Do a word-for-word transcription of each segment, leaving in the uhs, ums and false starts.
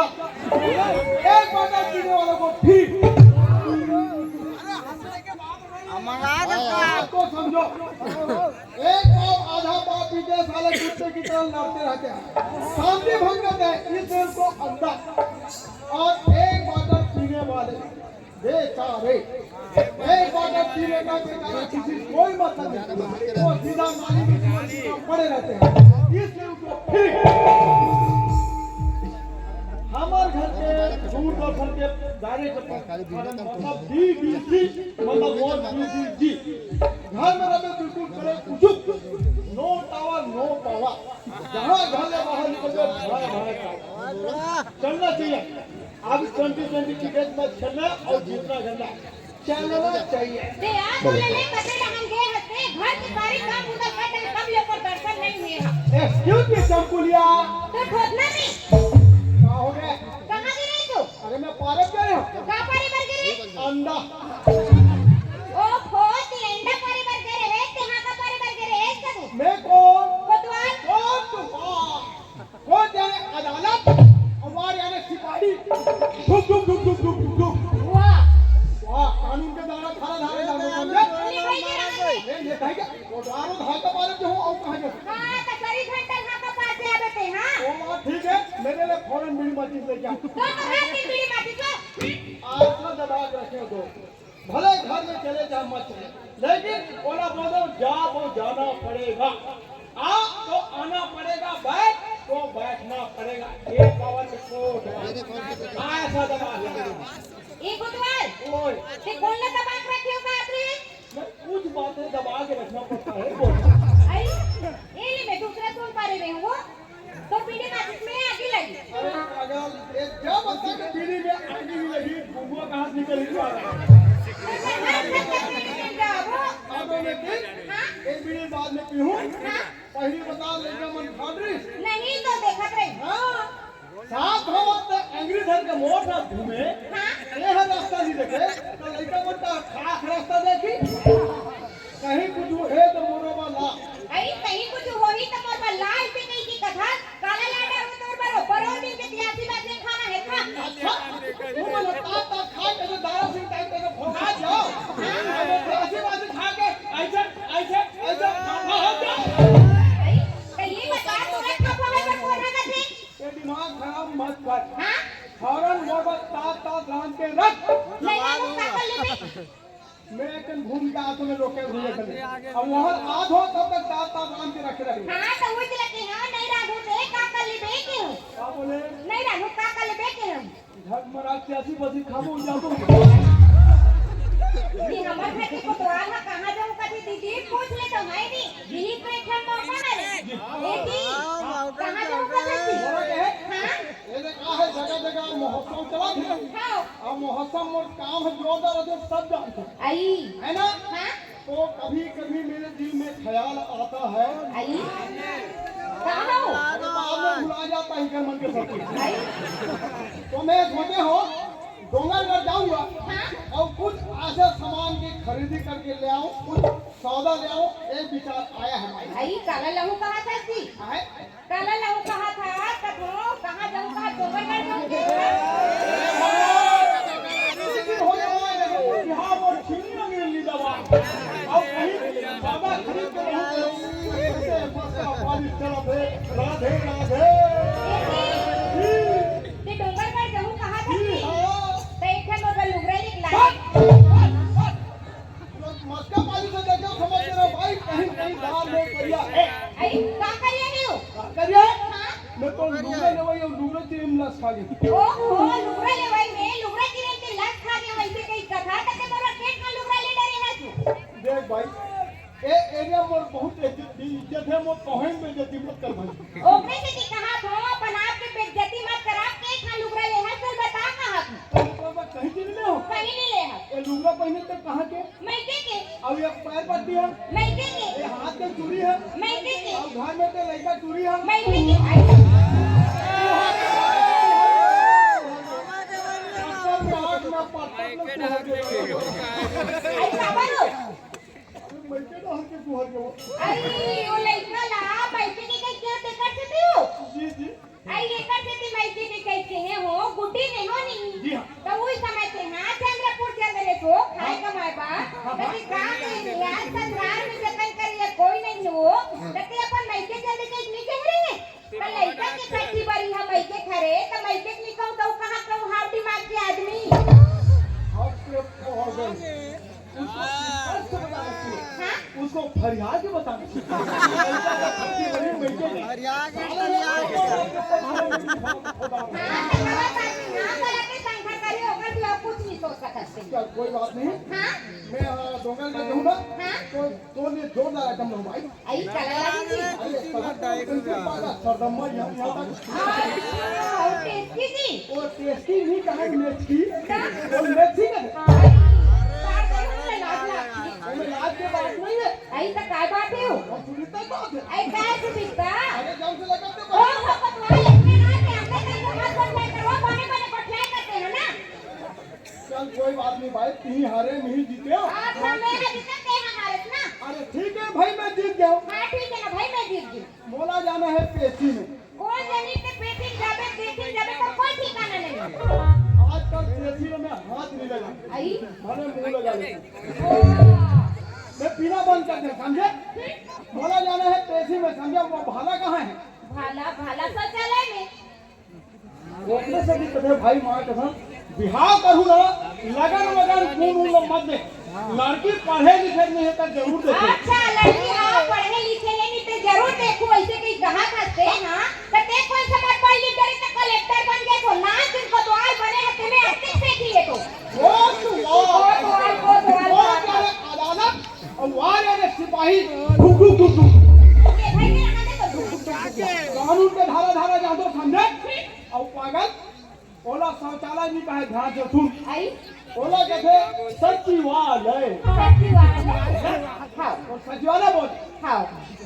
एक बॉटल पीने वालों को फ्री। मंगा दे। बात को समझो। एक पाव, आधा पाव पीते साले कुत्ते की तरह लड़ते रहते हैं, शांति भंग करते हैं, इसलिए उनको अंदर। और एक बॉटल पीने वाले बेचारे, एक बॉटल पीने का बेचारा, किसी कोई मतलब नहीं, वो सीधा नाली में पड़े रहते हैं, इसलिए उनको फ्री। हमारे घर के दूरदर्शन के direct, मतलब डीवीसी, मतलब वो डीवीसी, घर में रहते बिल्कुल करे उचुक, no tower, no power, जहाँ घर ले बाहर निकल जाओ, भाई, भाई, चलना चाहिए। अब ट्वेंटी ट्वेंटी क्रिकेट मैच खेलना है और जीतना खेलना है। चलना चाहिए। दे आ, बोले ले, कते रहन गे हते, घर के सारे काम उधर कर दे, तब ये पर दर्शन नहीं हुए हैं। Excuse me, चमकुलिया। तो खोदना नहीं। का हो गया? कहाँ गिरे तू? अरे, मैं पारक गए हूँ। का पारे बर गिरे? अंडा। ओ, खोद अंडा पारे बर गिरे है, ते हाँ का पारे बर गिरे है, कदू? मैं कौन? कोतवाल। कौन तू? कौन यानी अदालत, हमारे यानी सिपाही। धुक, धुक, धुक, धुक, धुक, धुक, धुक। वाह। वाह, कानून के द्वारा धारा धारा धारा धारा। नहीं, नहीं, नहीं, नहीं। ये, ये भाई क्या? वो दारू धार का पालन जो हो, और कहाँ जाए? हाँ, तो करीब घंटा यहाँ का पास से आ जाते हैं, हाँ। वो बात ठीक है, मेरे लिए फौरन बीड़ी माचिस लेके आओ। तो, तो है कि बीड़ी माचिस को? आज ना दबा के रखे हो तो। भले घर में चले जाओ, मत चले, लेकिन ओला बोलो, जा, वो जाना पड़ेगा। आ, तो आना पड़ेगा, बैठ, तो बैठना पड़ेगा। ये पावर के कोड है। आ, ऐसा दबा के रखो। ए कोतवाल, ओए। ते कोन ला दबा के रखे हो का आपने? मैं कुछ बातें दबा के रखना पड़ता है, बोल। अरे, ए ले, मैं दूसरा सुन पा रही हूँ वो। तो बीड़ी माचिस में आगी लगी। अरे पागल, ये क्या बता के बीड़ी में आगी नहीं लगी, धुआं कहाँ से निकल रहा है? तो मैं हर घर का बीड़ी पीने जाओ। अब मैं पी, हाँ? एक बीड़ी बाद में पीहूँ। हाँ? पहली बता, लड़का मन फाड़ रही। नहीं तो देखत रही। हाँ, साथ हो तो एंग्री धर के मोर साथ घूमे। हाँ? ये हर रास्ता नहीं देखे, तो लड़का मन का खास रास्ता देखी। कहीं कुछ हे तो मोरो बा ला। अई, कहीं कुछ होही तो मोर बा ला, ऐसे कहीं की कथा, काला लाडा हो तोर बरो, बरो दिन के तियासी बात नहीं खाना है, खा। अच्छा, तू मन तात तात खा के जो दारा सिंह टाइप के जो भोंगा जाओ। अरे तियासी बात खा के ऐसे, ऐसे, ऐसे खफा हो जाओ। अई, तो ये बता, तू एक खफा है, पर कौन है करते? ये दिमाग खराब मत कर। हाँ? फौरन मोर बा तात तात रांध के रख। नहीं, नहीं, वो पागल नहीं। मैं कन घूम के आतो में लोग के घूमे खले। अब वहाँ आत हो तब तक तात तात रांध के रखे रहे। हाँ, तो वो चला के हाँ, नहीं रांधू ते का कर ली बे क्यों? का बोले? नहीं रांधू का कर ली बे क्यों? झक मरा के ऐसी बसी खाबो जाबो। ये हमर घर के कोतवाल हा कहाँ जाऊँ कभी दीदी पूछ ले तो है नहीं। यही तो एक हम मौका है। ए जी, कहाँ जाऊँ कभी? बोला के है? हाँ? ये देख, आ है जगह जगह महोत्सव चला थे। हाँ। अब महोत्सव में काम है जोरदार है, सब जानते हैं। आई। है ना? हाँ। तो कभी कभी मेरे दिल में ख्याल आता है। आई। कहाँ हो? अरे बाद में भुला जाता है इनकर मन के सब कुछ। आई। तो मैं सोचे हो डोंगरगढ़ जाऊंगा हाँ। और कुछ ऐसा सामान की खरीदी करके ले आऊं, कुछ सौदा ले आऊं, एक विचार आया है। आई, काला लहू कहा था जी? आए? काला लहू कहा था, कब हो, कहाँ जाऊँ, कहाँ डोंगरगढ़ जाऊँ, क्या? लेकिन हो जाए, यहाँ वो छिनिया में ली दवा। और कहीं ज्यादा खरीद के नहीं करो। ऐसे मस्त पानी चला दे। राधे, राधे। ते डोंगरगढ़ जाऊँ कहा था जी, जी? हाँ। तो एक ठन मोर लुगरा निकला। बस, बस, बस। मस्का पानी से देखो, समझ रहे हो भाई, कहीं, कहीं दाल में करिया है। अरे, का करिया है वो? का करिया है? हाँ। मैं तो लुगरा लेवई अउ लुगरा चिरे में लस खा गे। ओहो, लुगरा लेवई में लुगरा चिरे में लस खा गे, वैसे कहीं कथा तक के बरोबर पेट में लुगरा ले डरे है तू। देख भाई, ए एरिया में बहुत इज्जत, इज्जत है, मोर पहुँच में इज्जत मत कर भाई। ओकरे से कि कहा तो अपन आप के बेइज्जती मत करा, के खा लुगरा ले है, चल बता कहाँ तू। तो बस कहीं चीज ले हो? कहीं नहीं ले है। ये लुगरा पहने तो कहाँ के? मइके के। अब ये पैर पट्टी है। मइके के। ये हाथ के चूड़ी है। मइके के। अब घर में तो लइका चूड़ी है। मइके के। आई। पत्थर में आग ना, पत्थर में कुहर के। आई बाबा रो। मइके डहर के कुहर के। आई, वो लइका ला, मइके के कह के तेकर से तू? जी, जी। आई, एकर सेती मइके के कहिके हे हो। संसार में जेकर करिया कोई नहीं हो, त ते अपन मइके चले जाइक नहीं कहे रहे। त लइका के छठी बरी ह मइके खरे, त मइके के निकहूं त उ कहाँ कहूं हाव दिमाग के आदमी। आपके पागल। उसको चिल्ला के बताना चाहिए। हाँ? उसको फरिया के बताना चाहिए। लइका के छठी बरी मइके के। फरिया के, फरिया के। हाँ, त गलत आदमी, हाँ, गलत के संग करी, ओकर भी और कुछ नहीं सोच सकत। चल, कोई बात नहीं। हाँ? मैं, हाँ, डोंगर में रहूँ ना, हाँ? तो, तो ने जोरदार आइटम रहूँ भाई। आई, चला लगी जी। अरे, कहाँ तक तुमसे पाला, सरदम्मा यहाँ, यहाँ तक। हाँ, वो टेस्टी जी। वो टेस्टी नहीं कहा, मेथी। हाँ। वो मेथी का। हाँ, बात है, मुझे लाज लगती है। अरे, लाज के बात नहीं है। आई, तो काय बात है वो? और सुनीता बात है। आई, काय सुनीता? अरे, जब से लगा तो ओ, हो, पतवार, एक में ना, के हमने कहीं को मत बदनाम करवा, बने बने बदनाम करते हैं ना। चल, कोई बात नहीं भाई, तिही हारे, मिही जीते हो। अच्छा, मेरा जीते, ते हारे ना। अरे ठीक है भाई, मैं जीत गया हूँ। हाँ, ठीक है ना भाई, मैं जीत गई। मोला जाना है पेशी में। कोई जनी ते पेशी जाबे, पेशी जाबे तो कोई ठिकाना नहीं। आजकल पेशी में हाथ नहीं लगा। आई? मैंने मुंह लगा लिया। ओ। मैं पीना बंद कर दिया, समझे? मोला जाना है पेशी में, समझे? वो भाला कहाँ है? भाला, भाला शौचालय में। ओकरे से भी कथे भाई माँ कसम, बिहाव करू ना, लगन वगन खून उन मत दे। लड़की पढ़े लिखे नहीं है तो जरूर देखे। अच्छा, लड़की हाँ पढ़े लिखे है नहीं तो जरूर देखू, ऐसे कहीं कहा करते हैं, हाँ? तो ते कौन समझ पढ़ लिख करे तो कलेक्टर बन गए तो ना, जिनको द्वार बने हैं, तुम्हें अब तक से किए तो। वो तो वो, वो तो वो, वो वो तो वो। अदालत और वाह रे सिपाही, ढुक, ढुक, ढुक, ढुक। ये भाई मेरा हाथ है तो ढुक, ढुक, ढुक, ढुक। कानून के धारा, धारा जान दो, समझे? और पागल, ओला शौचालय नहीं कहे, ध्यान से सुन। आई? ओला कहते सचिवालय। सचिवालय। हाँ। और सचिवालय बोल। हाँ।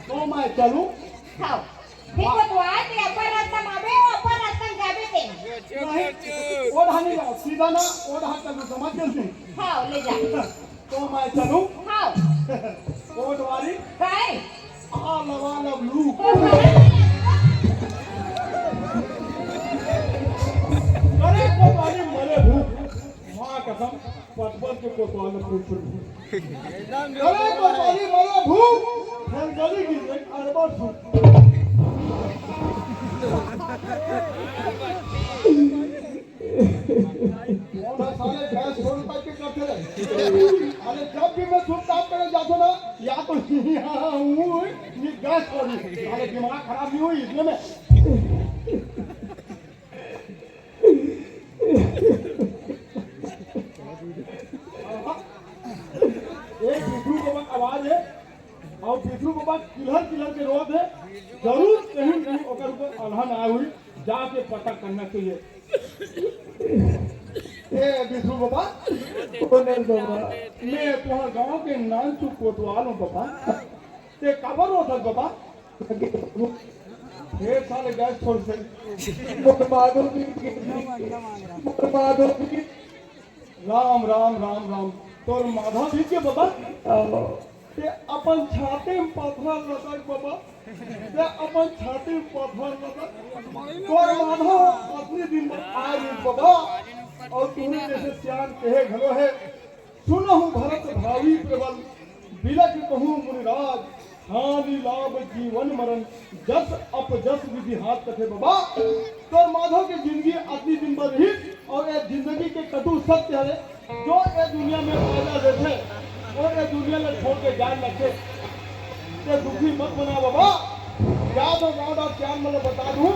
तो मैं चलूं? हाँ। ठीक बा, तो आए ते अपन रास्ता में आबे, ओ अपन रास्ता में जाबे ते। नहीं, ओ ढानी जाओ, सीधा ना, ओ ढान तक समझ गए थे। हाँ, ले जा। तो मैं चलूं? हाँ। कोटवारी? काय? आ लवा लव लू। अरे कोटवारी मरे भूख। माँ कसम, पतबन के कोतवाल में फूट फूट। अरे कोतवाली मरो भू, फेर गली गिर गई अरबा फूट। कौन है साले गैस छोड़ पाइप के करते रहे? अरे जब भी मैं शुभ काम करने जाता ना, या तो यहाँ हूँ, ये गैस छोड़ी। अरे दिमाग खराब नहीं हुई इसमें मैं। एक बिट्ठू बाबा के आवाज है, और बिट्ठू बाबा किलर किलर के रोत है, जरूर कहीं भी ओकर ऊपर आल्हा ना हुई, जाके पता करना चाहिए। ए बिट्ठू बाबा, कौन है बाबा? मैं तुम्हारे गांव के नानचुक कोतवाल हूँ बाबा। ते काबर रोत हस बाबा? ढेर सारे गैस छोड़ से। मोर माधो बीत गे, मोर माधो बीत। राम, राम, राम, राम। तोर माधो बीत गे बाबा? आओ। ते अपन छाती में पथरा लटक बाबा। ते अपन छाती में पथरा लटक। तोर माधो अतनी दिन बाद आए रहिस बाबा। और तूने जैसे सियान कहे घलो है, सुनहु भरत भावी प्रबल, बिलख कहूँ मुनिराज, हानि लाभ जीवन मरण, जस अपजस विधि हाथ कथे बाबा। तोर माधो के जिंदगी अतनी दिन भर रहिस, और ये जिंदगी के कटु सत्य हरे, जो ये दुनिया में पैदा लेथे, और ये दुनिया ला छोड़ के जाए लगथे। ते दुखी मत बना बाबा, याद हो गाँव डार सियान मन ला बता दूँ।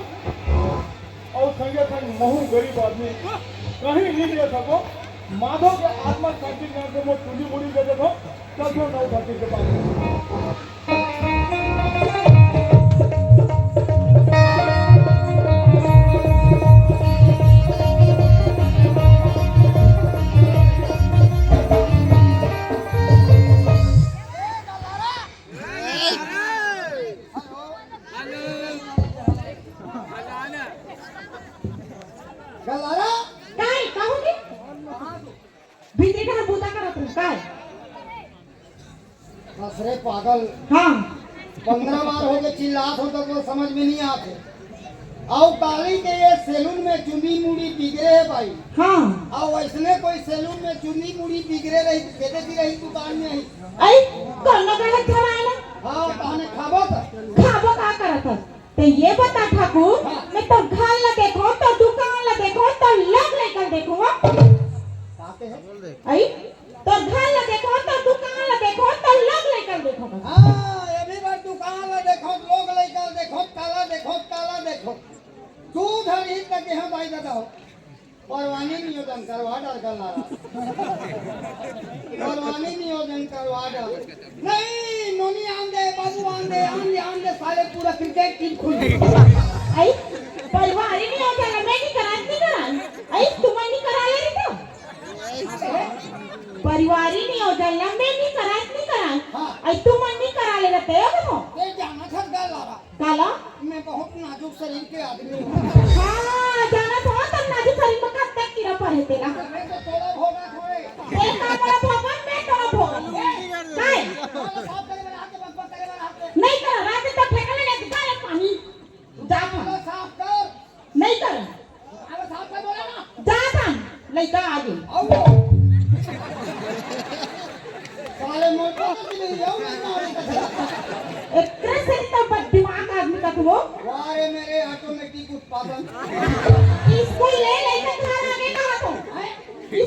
और संगे संग महू गरीब आदमी कहीं नहीं दे सको। माधो के आत्मा शांति के नाम से मोर टूली मुड़ी दे देखो, तब जो नौ भक्ति के पास। गलारा? काय? का होगे? भीतरी डहर बूता करत हूँ, काय? बस रे पागल। हाँ। पंद्रह बार हो गए चिल्लात हो तो कोई समझ में नहीं आते। आओ काली के ये सैलून में चुंदी मुड़ी बिगड़े है भाई। हाँ। आओ वैसने कोई सैलून में चुंदी मुड़ी बिगड़े रही, बेटे की रही दुकान में ही। आई, कौन ते ये बता ठाकुर, हाँ। मैं तोर घर ला देखो, तोर दुकान ला देखो, तोर लोग लइका ला देखो, हाँ? का कहे? आई? तोर घर ला देखो, तोर दुकान ला देखो, तोर लोग लइका ला देखो। हाँ, ये भी बात, दुकान ला देखो, लोग लइका ला देखो, काला देखो, काला देखो। तू धर ही तक यहाँ भाई दादा हो। परवानी नियोजन करवा डाल कर ला रहा। परवानी नियोजन करवा डाल। नहीं, नोनी आन दे, बाबू आन दे, आन दे, आन दे, साले पूरा क्रिकेट टीम खुल गई। आई, परिवारी नियोजन ला मैं नहीं करा, नहीं करा। आई, तुम नहीं करा ले रही तो? परिवारी नियोजन ला मैं नहीं करा, नहीं करा। हाँ। आई, तुम नहीं करा ले रहते हो वो? ये जाना था गल आ रहा। काला? मैं बहुत नाजुक शरीर के आदमी हूँ। हाँ, जाना था, तब नाजुक शरीर में कब तक कीड़ा पड़े तेला? मैं तो तोला भोगा थोड़े। ए, का मोला भोगन, मैं तोला भोगन। ए, काय? तोला साफ करे वाला हाथ, बकबक करे वाला हाथ। नहीं करा, रात दिन तो फेंकले नहीं, दिखा ले पानी। जा तू। तोला साफ कर। नहीं कर। अरे साफ कर बोला ना। जा तू। लइका आगे। आओ। साले मोर को तो नहीं आओ, नहीं आओ। एकरे से तो बद दिमाग आदमी का तू हो। वाह रे मेरे ऑटोमेटिक उत्पादन। स्कूल ले लइका घर आगे कहा तो? हैं?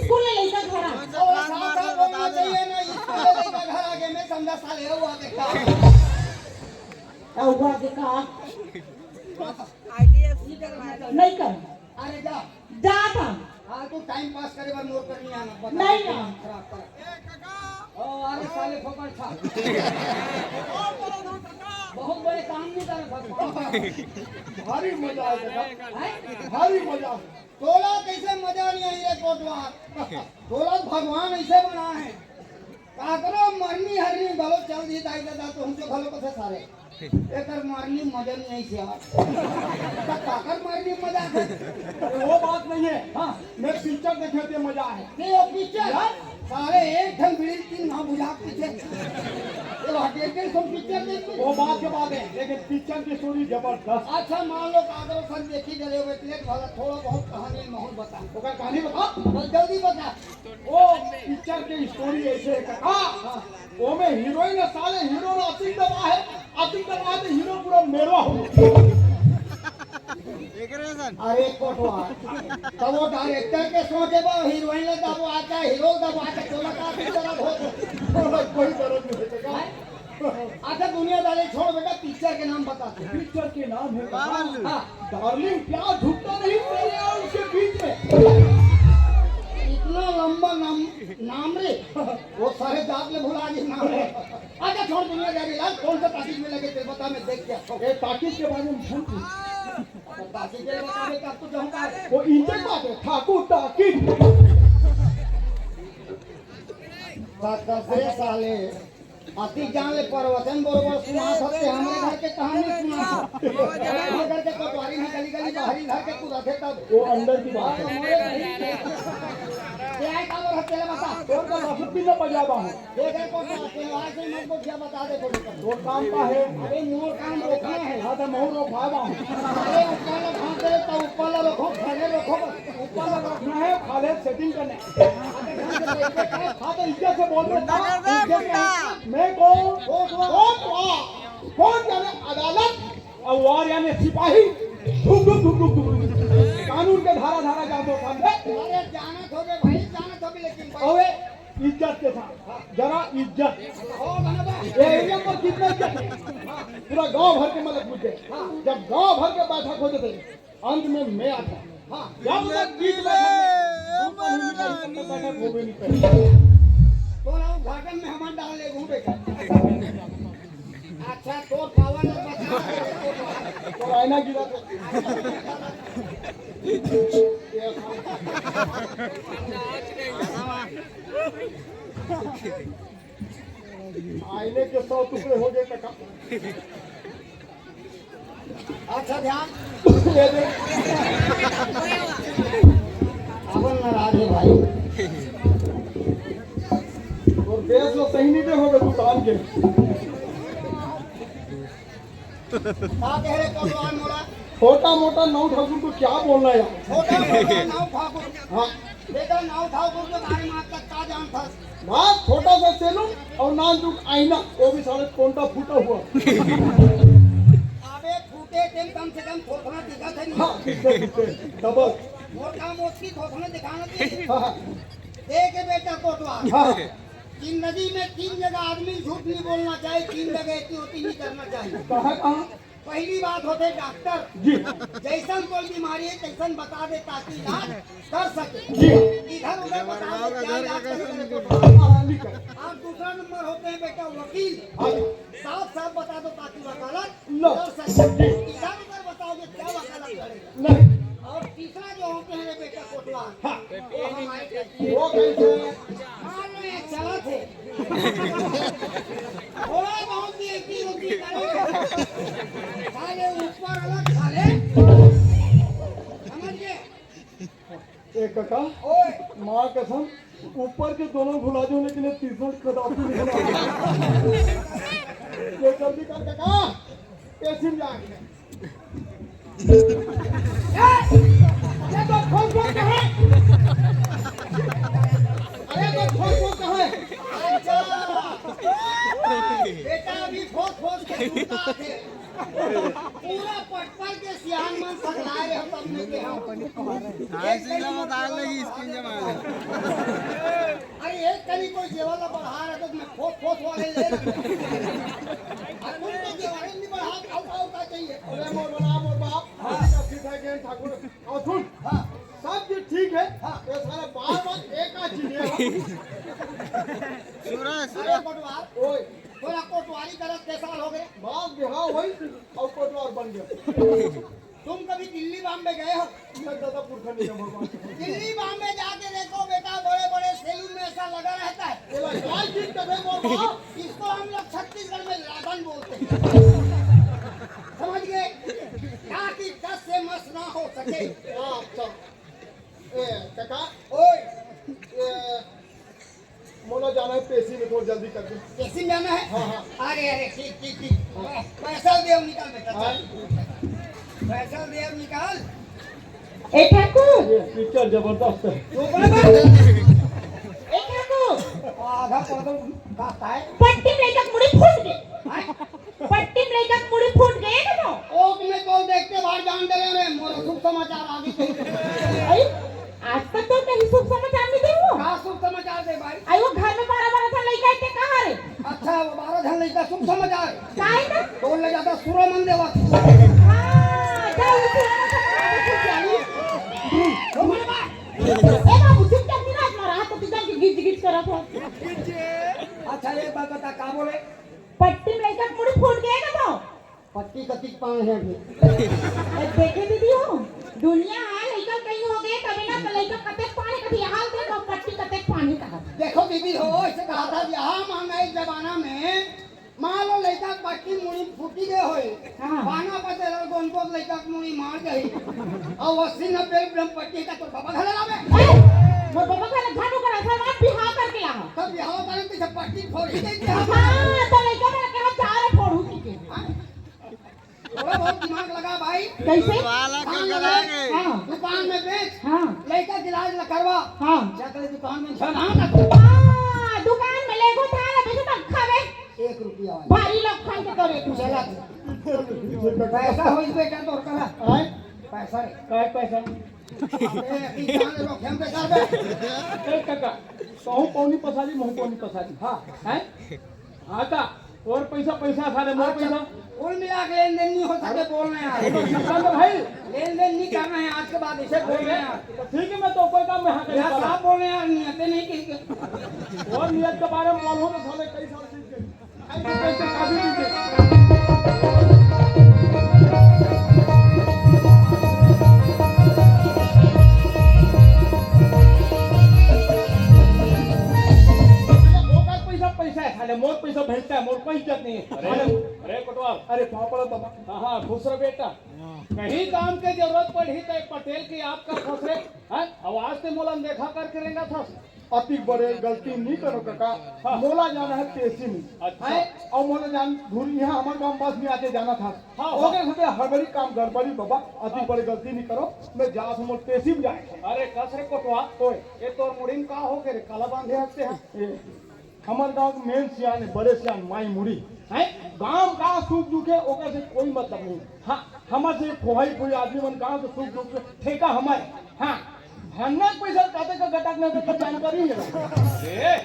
स्कूल ले लइका घर आगे। और साफ साफ बोलना चाहिए ना, स्कूल ले लइका घर आगे, मैं समझा साले हुआ देखा। हुआ देखा। आईडीएफसी करवा दो। नहीं कर। अरे जा। जा था। हाँ, तू टाइम पास करे बर मोर कर नहीं आना, बता नहीं दे, ना। खराब कर। ओ, अरे साले फोकट था। बहुत बड़े काम नहीं कर सकता। भारी मजा आएगा। हैं? भारी मजा। तोला कैसे मजा नहीं आई रे कोटवार? तोला भगवान ऐसे बना है। काकरो मरनी हरनी घलो चल दी दाई ददा, तो हमसे घलो कथे सारे। एकर मरनी मजा नहीं आई से यार। त काकर मरनी मजा है? अरे वो बात नहीं है। हाँ। मैं पिक्चर देखे थे, मजा है। नहीं, वो पिक्चर। यार। सारे एक ढंग बीड़ी तीन ना बुझा पीछे। ये हटे के सब पिक्चर देख ली। वो बात के बात है, लेकिन पिक्चर की स्टोरी जबरदस्त। अच्छा, मान लो काकरो संग देखी गले हुए, प्लेट वाला थोड़ा बहुत कहानी माहौल बता। ओकर कहानी बता। बस जल्दी बता। ओ पिक्चर के स्टोरी ऐसे है काका। ओमे हीरोइन ह साले हीरो ला अतिक दबा है, अतिक दबा है तो हीरो पूरा मेरवा हो गया। एकरे सन। अरे कोटवा, तब वो डायरेक्टर के सोचे बा, हीरोइन ला दबा आता, हीरो दबा आता, तोला का भी दर्द हो? तोला कोई दर्द नहीं होता। अच्छा, दुनियादारी छोड़ बेटा, पिक्चर के नाम बता। पिक्चर के नाम है, हाँ। डार्लिंग, प्यार झुकता नहीं, तेरे और उसके बीच में। इतना लंबा नाम, नाम रे, वो सारे जात में भुला गए नाम रे। अच्छा, छोड़ दुनियादारी, यार, कौन सा टाकीज में लगे थे, बता, मैं देख के आता हूँ। ए, टाकीज के बारे में भूल गई। अच्छा, टाकीज के बारे में कब तो जाऊँगा? वो इंजन बात है, ठाकुर टाकीज। बस, बस रे साले। अति जान ले, प्रवचन बरोबर सुनात हस ते, हमरे घर के कहानी सुनात हस। हमरे घर के कोतवारी में गली गली बाहरी घर के तू रखे तब। वो अंदर की बात है। हमरे घर के। ते आए का बोल हत्या बता। तोर का बासुत भी न बजाबा हूँ। देखे को तो त्योहार से मत बोलिया बता दे को। तोर काम का है? अरे मोर काम रोकना है। हाँ तो महू रोक भाई बा हूँ। अरे ऊपर ला भाग दे तो ऊपर ला रोको, घरे रोको बस। ऊपर ला रोकना है, खाले सेटिंग करने। हाँ, तो इज्जत से बोल दो। गुंडागर्दी है, इज्जत से। गुंडा। मैं कौन? कोतवाल। कोतवाल। कौन जाने अदालत, अवार यानी सिपाही। धुक, धुक, धुक। कानून के धारा, धारा जान दो सामने। अरे, जानत होगे भाई, जानत होगे, लेकिन भाई। अबे, इज्जत के साथ। जरा इज्जत। हो, बना बा। ये एरिया पर कितना इज्जत है? पूरा गांव भर के मतलब मुझे। जब गांव भर के बैठक हो जाते, अंत में मैं आता। हाँ। जब तक बीच में अमर बैठक हो गई नहीं करी। तो ना उद्घाटन में हमार डाल ले घूम बेटा। अच्छा, तो पावन बता। तो आईना गिरा तो। आईने के सौ टुकड़े हो गए तो का? अच्छा, ध्यान। ये देख। अपन नाराज है भाई। और देश में सही नहीं देखोगे दुकान के। का कह रहे कोटवाल मोला? छोटा मोटा नाऊ ठाकुर को क्या बोलना है यार? छोटा मोटा नाऊ ठाकुर। हाँ। बेटा, नाऊ ठाकुर के बारे में आज तक का जानथस? बस छोटा सा सैलून और नानचुक आईना, वो भी साले टोंटा फूटा हुआ। अबे फूटा ए, तेन कम से कम थोथना दिखत हे नहीं। हाँ, दिखथे, दिखथे, डबल। मोर काम ओतकी थोथना दिखाना चाहिए। हाँ, हाँ। देखे बेटा कोटवार। हाँ। जिंदगी में तीन जगह आदमी झूठ नहीं बोलना चाहिए, तीन जगह एती ओती नहीं करना चाहिए। कहाँ, कहाँ? पहली बात होथे डॉक्टर। जी। जैसन कोई बीमारी हे, तैसन बता दे ताकि इलाज कर सके। जी। इधर उधर बता दे, क्या इलाज करे, करे कोटवार। हाँ, हाँ, लिख। और दूसरा नंबर होते हैं बेटा वकील। हाँ। साफ साफ बता दो ताकि वकालत लो। कर सके। जी। इधर उधर बताओगे क्या वकालत करेगा? नहीं। और तीसरा जो होते हैं रे बेटा कोटवार, हाँ। वो हमारे वो कैसे? मान लो ये चला थे। थोड़ा बहुत भी एक ही होती करे। साले ऊपर अलग साले। समझ गए? ए काका, ओए। माँ कसम, ऊपर के दोनों भुला जाओ, लेकिन ये तीसरा कदापि नहीं भुला। ये जल्दी कर काका, पेशी में जाके। ए, ये तो खोल खोल के है। अरे तो खोल खोल के है। अच्छा। बेटा अभी खोस खोस के जूता थे। पूरा पटपट के सियान मन सकलाए रहे तब में के हम। हाँ, सीधा बता लगी स्किन जमा। अरे एक कनी कोई जेवर ला बढ़ा रहा तो मैं फोस फोस वाले ले रहा। अरे तुम तो जेवर नहीं बढ़ा, खाओ खाओ का चाहिए। अरे मोर बड़ा मोर बाप, हाँ। ठीक है, ठीक है, गेंद ठाकुर। और सुन, हाँ। सब चीज ठीक है, हाँ। ये साला बार बार एक आध चीज है। सुरा, अरे सुरा। कोटवार, ओए। तोरा कोटवारी करत के साल हो गए? बाप बिहाव होई और कोटवार बन गया। तुम कभी दिल्ली बॉम्बे गए हो? मैं दादा पुरखा नहीं है भगवान। दिल्ली बॉम्बे जाके देखो बेटा, बड़े बड़े सैलून में ऐसा लगा रहता है। ये ला, क्या चीज कर रहे हो बाप? इसको हम लोग छत्तीसगढ़ में लादन बोलते हैं। समझ गए? ताकि दस से मस ना हो सके। हाँ, अच्छा। ए, काका। ओए। ए, मोला जाना है पेशी में, थोड़ा जल्दी कर दे। पेशी में जाना है? हाँ, हाँ। अरे, अरे, ठीक, ठीक, ठीक। हाँ। पैसा दे, निकाल बेटा, हाँ। चल। पैसा दे, निकाल। ए ठाकुर। ये पिक्चर जबरदस्त है। चुप रह बे। ए ठाकुर। आधा पागल बात है। पट्टी में लइका के मुड़ी फूट गे। हाँ? पट्टी में लइका के मुड़ी फूट गे ना तो। ओ, तुम्हें तो देखते बाहर जान दे रहे हैं, मोर शुभ समाचार आगे कहीं। अरे, आज तक तो कहीं शुभ समाचार नहीं दे वो। का शुभ समाचार दे भाई? आई वो घर में बारह बारह ठन लइका हे, ते कहाँ रे? अच्छा, वो बारह ठन लइका शुभ समाचार। काहे ना? तो ले जाता सुरो मन देवा। हाँ, जाओ, सुरो मन देवा। ए बाबू, चुप कर, दिन रात मारा, हाथ तो तुझे गिच गिच करा था। अच्छा, एक बात बता, का बोले? पट्टी में लइका के मुड़ी फूट गे ना तो। पट्टी कतिक पाए हे अभी? ए, देखे दीदी हो, दुनिया हे, लइका कहीं हो गे, तभी ना तो लइका कतेक पानी कभी हाल देखो, पट्टी कतेक पानी कहा। देखो दीदी हो, ऐसे कहा था, यहाँ महंगाई जमाना में मान लो लइका पट्टी मुड़ी फूटी गे होई, हाँ। पाना पते रहो, उनको लइका के मुड़ी मार गई, और अस्सी नब्बे रुपये में पट्टी का तो बाबा घर लावे। ए, वो बाबा घर झाड़ू कर ऐसा बात बिहाव करके लाओ। तब बिहाव करके पीछे पट्टी फोड़ ही देते हैं। हाँ, तो लइका मेरा कहा जा रहे फोड़ू की के। हाँ? थोड़ा बहुत दिमाग लगा भाई। कैसे? वाला कान कर लगा, कराएंगे। हाँ। दुकान में बेच। हाँ। लइका के इलाज ला करवा। हाँ। जा कर दुकान में झन, हाँ, ना। हाँ, दुकान में लेगो था, बेचो तो खावे। एक रुपया वाला। भारी लोग खान के तोरे। चला। पैसा हो इस बेटा तोर करा। आय? पैसा रे। काय पैसा? अबे, अभी जान लो, खेम पे कर बे। ए काका, कहूँ पौनी पसारी, महूँ पौनी पसारी। हाँ। हैं? हाँ का? और पैसा, पैसा सारे मोर अच्छा, पैसा। कुल मिला के लेन देन नहीं हो सके, बोल रहे हैं यार। तो किसान तो भाई। लेन देन नहीं करना है आज के बाद, इसे बोल रहे हैं यार। तो ठीक है, मैं तो कोई काम में हाँ करूँगा। साहब बोल रहे हैं यार, नियत नहीं किसी के। और नियत के बारे में मालूम है, साले कई साल से। अरे, ओकर पैसा, पैसा है, साले, मोर पैसा भेजता है, मोर कोई इज्जत नहीं है। अरे, अरे, कोटवाल। अरे, पापड़ बाबा। हाँ, हाँ, खुश रह बेटा। कहीं काम के जरूरत पड़ी तो एक पटेल की आपका खुश रहे, हैं? आवाज ते मोला देखा करके रेंगा था। अति बड़े गलती नहीं करो काका, हाँ। मोला जाना है पेशी में। अच्छा। हैं? और मोला जान घूर यहाँ हमारे गाँव बस में आके जाना था। हाँ, ओके, हाँ। सोचे हड़बड़ी काम गड़बड़ी बाबा, अति हाँ। बड़े गलती नहीं करो, मैं जा समझ पेशी में जाए। अरे कस रे कोटवा, ओए। ये तोर मुड़ी में का हो के रे, काला बांधे हंसते हैं? ए। हमर गांव के मेन सियान हे, बड़े सियान, माई मुड़ी। हैं? गांव का सुख दुख हे, ओकर से कोई मतलब नहीं। हाँ, हमर से फोहई फोहई आदमी मन गांव के सुख दुख के ठेका हमर। हाँ, हन्ना के पैसा काते का गटक ना देते जानकारी हे। ए,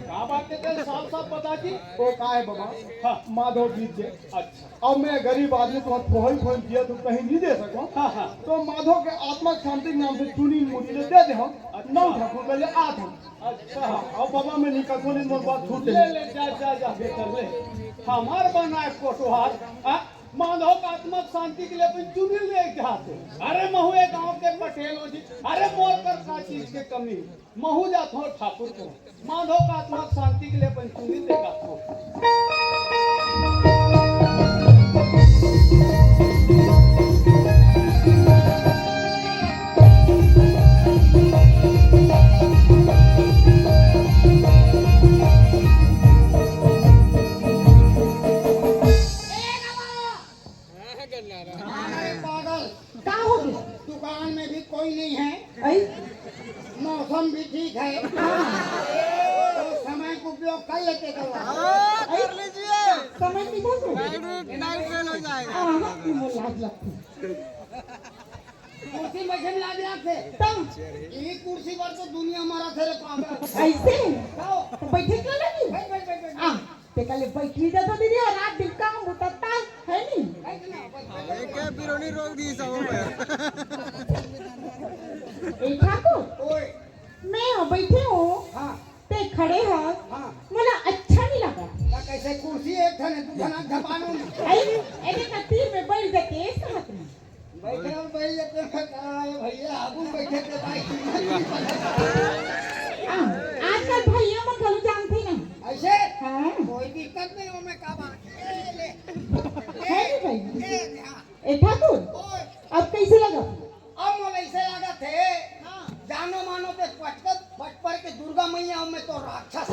का बात हे, तें साफ साफ बता दी। ओ का हे बाबा? हाँ। माधव जीत दे। अच्छा। अब मैं गरीब आदमी, तो फोहई फोहई दिया तो कहीं नहीं दे सकूं। हाँ, हाँ। तो माधव के आत्मा के शांति के नाम से चुनी मुड़ी ले दे दे हम। अच्छा। नौ ठाकुर पहले आठ हम। अच्छा, अब बाबा मैं निकलथों, नहीं मोर बात छूट ले, ले। ले, जा, जा, जा, बेटा, ले। हमार बनाए कोटवार, आ, माधव का आत्मा शांति के लिए अपन चुनी ले जाते। अरे महू ए गांव के पटेल हो जी, अरे मोर कर का चीज के कमी, महू जाथों ठाकुर करा, माधव का आत्मा शांति के लिए अपन चुनी ले जाथों। अरे पागल, का हो गया? दुकान में भी कोई नहीं है, आई? मौसम भी ठीक है, तो समय का उपयोग कर लेते कल। हाँ, कर लीजिए। समय किधर से? नाइट, नाइट फेल हो जाएगा। हाँ, हाँ, ये मोर लाज लगती। कुर्सी बैठे में लाज लगते। तब? ये कुर्सी पर तो दुनिया मरथे रे पागल। ऐसे? तो? तो बैठे क्यों लगी? बैठ, बैठ, बैठ, बैठ। आ, ते कल बैठ ली जाता दीदी, और रात दिन काम होता था, है नहीं? बैठ ना, बैठ, बैठ, बैठ। एक बिरोनी रोक दी सब में। ए ठाकुर, ओए। मैं यहाँ बैठे हूँ, हाँ। ते खड़े हो, हाँ। मोला अच्छा नहीं लगा। का कैसे कुर्सी एक ठन है, दू ठन झपानो में। आई, एदे का तीर में बैठ जाते, इस हाथ में। बैठे और बैठ जाते हैं, का है भैया, आगू बैठे थे भाई। हाँ, आजकल भैया मन घलो जानथे ना। ऐसे? हाँ। कोई दिक्कत नहीं, वो मैं का बात। ए, ले। है नहीं भाई? ए, ले, हाँ। ए ठाकुर, ओए। अब कैसे लगा? अब मोला ऐसे लागत हे, हाँ। जानो मानो ते पटकत पटपर के दुर्गा मैया, अब मैं तो राक्षस।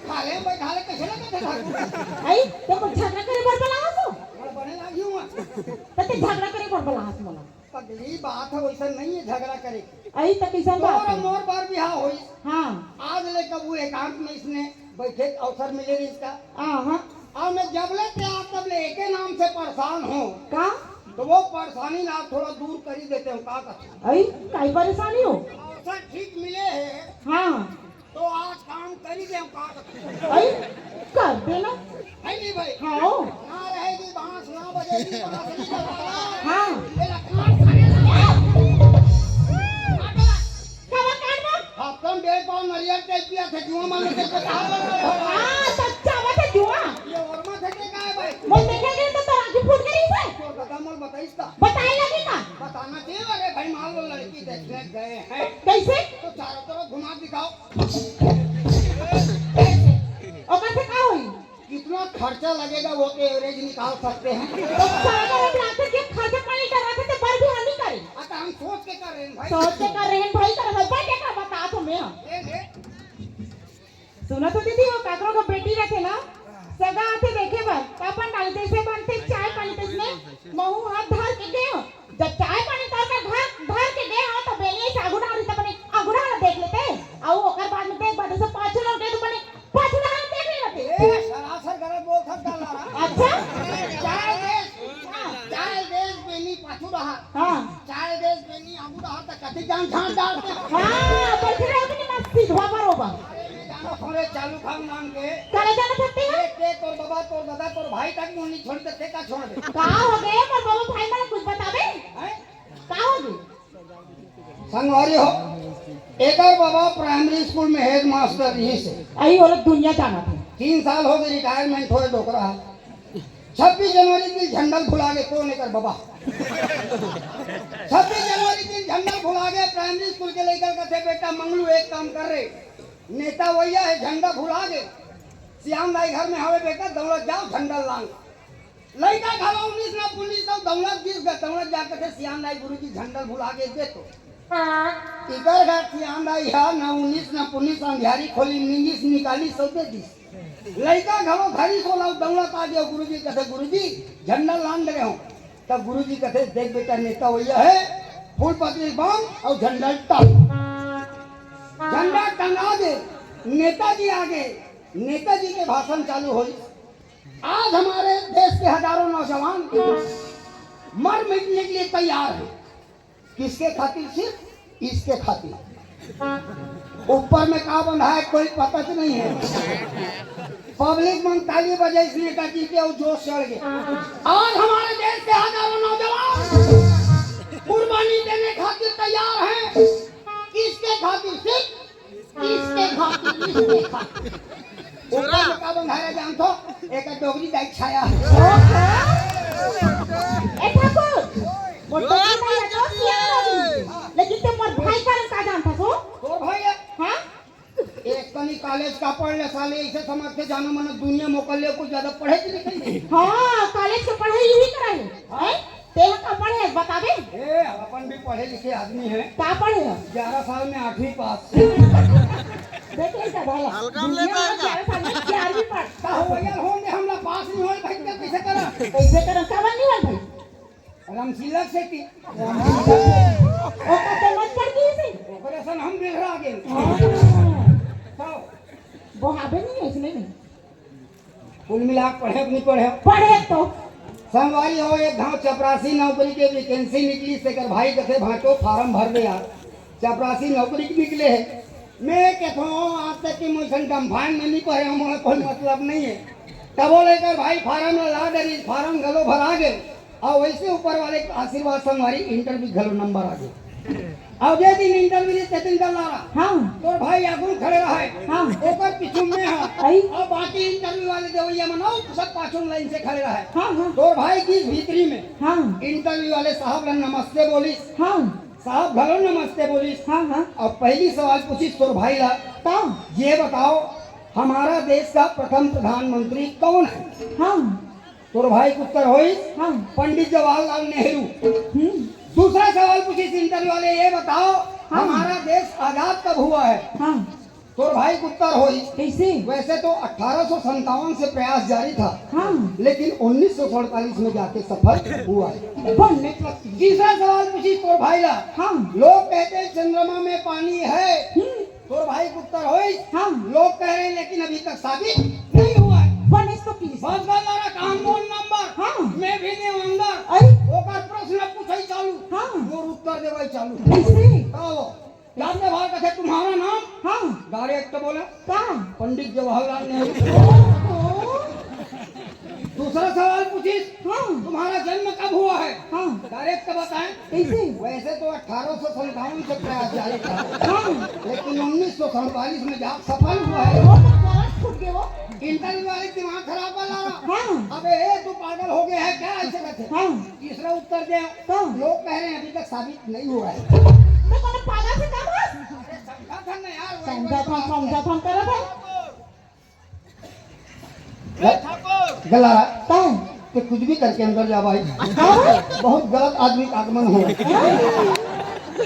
खाले में बैठा ले, कैसे लगत हे ठाकुर? आई, तो कुछ झगड़ा करे बर बला हस? मैं बने लागी हूँ। तो ते झगड़ा करे बर बला हस मोला? पगली, बात है वैसा नहीं है झगड़ा करे के। आई, तो कैसन बात तोर हे? मोर बार बिहाव होइस। हाँ। आज ले कभू एकांत में इसने बैठे के अवसर मिले रहिस का? हाँ, हाँ। और मैं जब ले ते आ तब ले एके नाम से परेशान हूँ। का? तो वो परेशानी ना थोड़ा दूर करी देते हो, का कथों? आई, काई परेशानी हो? अवसर ठीक मिले है। हाँ। तो आज काम करी दे, हम का कथों? आई, कर देना। है नहीं भाई? हाँ। ना रहेगी बांस, ना बजेगी बांसुरी का ताला। हाँ। ये लखन खड़े ना। काबर काटबो? अपन बेल पाव नरियर के पिया थे, जुआ मन के पता। हाँ, सच्चा बात है, जुआ। ये और मत है, क्या है भाई? मोर देखे गए तो तोर आँखी फूट गई से। तोर दादा मोर बताइस का? बताए लगे का? बताना चाहिए, अरे भाई, मान लो लड़की देखने गए हैं। कैसे? तो चारों तरफ घुमा दिखाओ। ओकर से का होई? कितना खर्चा लगेगा, वो तो एवरेज निकाल सकते हैं। तो सागर अब लागथे के खर्चा पानी डराथे, ते बर भी हम नहीं करे। अच्छा, हम सोच के कर रहे हैं भाई। सोच के कर रहे हैं भाई, कर भाई, बैठ के बता तो मैं। ले, ले। सुना तो दीदी, वो काकरो का बेटी रथे ना, सगा आथे देखे बर, का पंडाल जैसे बनथे, चाय पानी तइसने, महू हाथ धर के गए हो। जब चाय पानी तोर कर घर धर के गए हो, तो बेनी ऐसे आगू डाल रही, तो बने आगू डाल देख लेते। अउ ओकर बाद में देख, बाद से पाछू लौट गए, तो बने पाछू डाल देख लेते। ए, सरासर गलत बोल सकता ला। अच्छा? चाय देस, हाँ। चाय देस बेनी पाछू रहा। हाँ। चाय देस बेनी आगू रहा, तो कति जान झांट डालते। हाँ, बैठे रहो कि नहीं, मस्त सीधवा बरोबर। अरे, मैं जानो थोड़े चालू खान नाम के। करे जाना सकते हैं? ए, के तोर बाबा, तोर दादा, तोर भाई तक मुंह नहीं छोड़ सकते, का छोड़ दे? का हो गए, पर बाबा भाई मन कुछ बतावे? हैं? का हो गए? संगवारी हो, एकर बाबा प्राइमरी स्कूल में हेडमास्टर रहिस हे। अई ओला दुनिया जानत हे। तीन साल हो गए रिटायरमेंट होए डोकरा। छब्बीस जनवरी के दिन झंडा ल भुला गे, कोन एकर बाबा? छब्बीस जनवरी के दिन झंडा ल भुला गे, प्राइमरी स्कूल के लइका ल कथे, "बेटा मंगलू, एक काम कर रे, नेता वइया हे, झंडा भुला गे, सियान दाई घर में हवे बेटा, दउड़त जाव झंडा ल लान।" लइका घलो उन्नीस न पुन्नीस अउ दउड़त गिस गा, दउड़त जाके कथे, "सियान दाई गुरुजी झंडा ल भुला गे दे तो।" इकर घर सियान दाई ह न उन्नीस न पुन्नीस अंधियारी खोली निंगिस निकालिस अउ दे दिस। लइका घलो धरिस ओला अउ दउड़त आ गे, गुरुजी कथे, "गुरुजी झंडा ल लान डरे हों।" तब गुरुजी कथे, "देख बेटा नेता वइया हे, फूल पतरी बांध अउ झंडा ल टांग।" झंडा टंगा दे। नेताजी आगे, नेताजी के भाषण चालू होइस। आज हमारे देश के हजारों नौजवान मर मिटने के लिए तैयार हैं। किसके खातिर? सिर्फ इसके खातिर। ऊपर में का बंधा है, कोई पता तो नहीं है। पब्लिक मन ताली बजाइस नेताजी के, अउ जोश चढ़ गया। आज हमारे देश के हजारों नौजवान कुर्बानी देने खातिर तैयार हैं। किसके खातिर? सिर्फ इसके खातिर, इसके खातिर। ऊपर में का बंधाया जानथो? एक डोगरी दाई छाया। ए ठाकुर, मोर डोगरी दाई तो सियान रही, लेकिन ते मोर भाई कारण का जानथस हो? तोर भाई है? हाँ? एक कनी कॉलेज का पढ़ ले साले, ऐसे समझ के जानो मन दुनिया मोकल ले, कुछ ज्यादा पढ़े के नहीं। हाँ, कॉलेज के पढ़ाई यही करे है। हैं? तेहा का पढ़े हे, बताबे? ए, अपन भी पढ़े लिखे आदमी है। का पढ़े हे? ग्यारह साल में आठवीं पास। देख ले का भला। हल्का में लेता है का? ग्यारह साल में ग्यारहवीं पास। का हो गया, होंगे हमला पास नहीं होए भाई, क्या कैसे करा? कैसे करा? का बन नहीं होए भाई? रामशीला सेती। ओकर तो मत पड़ गई से। ओकरे सन हम बिगड़ा गए। हाँ। तो बोहाबे नहीं है इसमें नहीं। कुल मिला के पढ़े कि नहीं पढ़े? पढ़े तो। संगवारी हो, एक घाव चपरासी नौकरी के वैकेंसी निकली, तेकर भाई कथे, "भांटो, फार्म भर दे यार, चपरासी नौकरी के निकले हे।" मैं कथो, "आज तक के मोसन डम्फान में नहीं पढ़े हूँ, मोला कोई मतलब नहीं है।" तबो लेकर भाई फार्म ला डरी, फार्म घलो भरा गए। अउ वैसे ऊपर वाले के आशीर्वाद संगवारी इंटरव्यू घलो नंबर आ गए। अउ जे दिन इंटरव्यू रहिस, ते दिन डर लारा। हाँ। तोर भाई आगू खड़े रहे। हाँ। ओकर पीछू में हा। आई। अउ बाकी इंटरव्यू वाले देवैया मन अउ सब पाछू लाइन से खड़े रहे। हाँ, हाँ। तोर भाई गिस भीतरी में। हाँ। इंटरव्यू वाले साहब ला नमस्ते बोलिस। हाँ। साहब घलो नमस्ते बोलिस। हाँ, हाँ। अउ पहली सवाल पूछिस तोर भाई ला। का? ये बताओ, हमारा देश का प्रथम प्रधानमंत्री कौन है? हाँ। तोर भाई के उत्तर होइस, हाँ। पंडित जवाहरलाल नेहरू। हम्म। दूसरा सवाल पूछिस इंटरव्यू वाले, "ये बताओ, हाँ। हमारा देश आजाद कब हुआ है?" हाँ। तोर भाई के उत्तर होइस, कैसे? वैसे तो अठारह सौ संतावन से प्रयास जारी था, हाँ। लेकिन उन्नीस सौ सैंतालीस में जाके सफल हुआ है। बन तीसरा सवाल पूछिस तोर भाई ला, हाँ। लोग कहते हैं चंद्रमा में पानी है, हम्म। तोर भाई के उत्तर होइस, हाँ। लोग कह रहे हैं, लेकिन अभी तक साबित नहीं हुआ है। बने तो की? बस, बस, वाला काम कौन नंबर? हाँ। मैं भी नहीं अंदर। अरे। ओकर प्रश्न पूछे चालू। हाँ। मोर उत्तर देवे चालू। कैसे? का हो? जान दे भाई, कथे, "तुम्हारा नाम?" हाँ। डायरेक्ट बोला। का? पंडित जवाहरलाल नेहरू। ओहो। दूसरा सवाल पूछिस, हाँ। तुम्हारा जन्म कब हुआ है? हाँ। डायरेक्ट बताएं। कैसे? वैसे तो अठारह सौ संतावन से प्रयास जारी था, हाँ। लेकिन उन्नीस सौ सैंतालीस में जाके सफल हुआ है। वो तो गलत फूट गए वो। इंटरव्यू वाले दिमाग खराब वाला। हाँ। अबे ए, तू पागल हो गया है क्या? ऐसे करते। हाँ। तीसरा उत्तर दे। हाँ। लोग कह रहे हैं अभी तक साबित नहीं हुआ है। तो कोनो पागल से का बात? अरे समझा था ना यार, वही समझा था, समझा था, करत है। गल-, गला, का? ते कुछ भी करके अंदर जा भाई। का? बहुत गलत आदमी का आगमन हो। हाँ?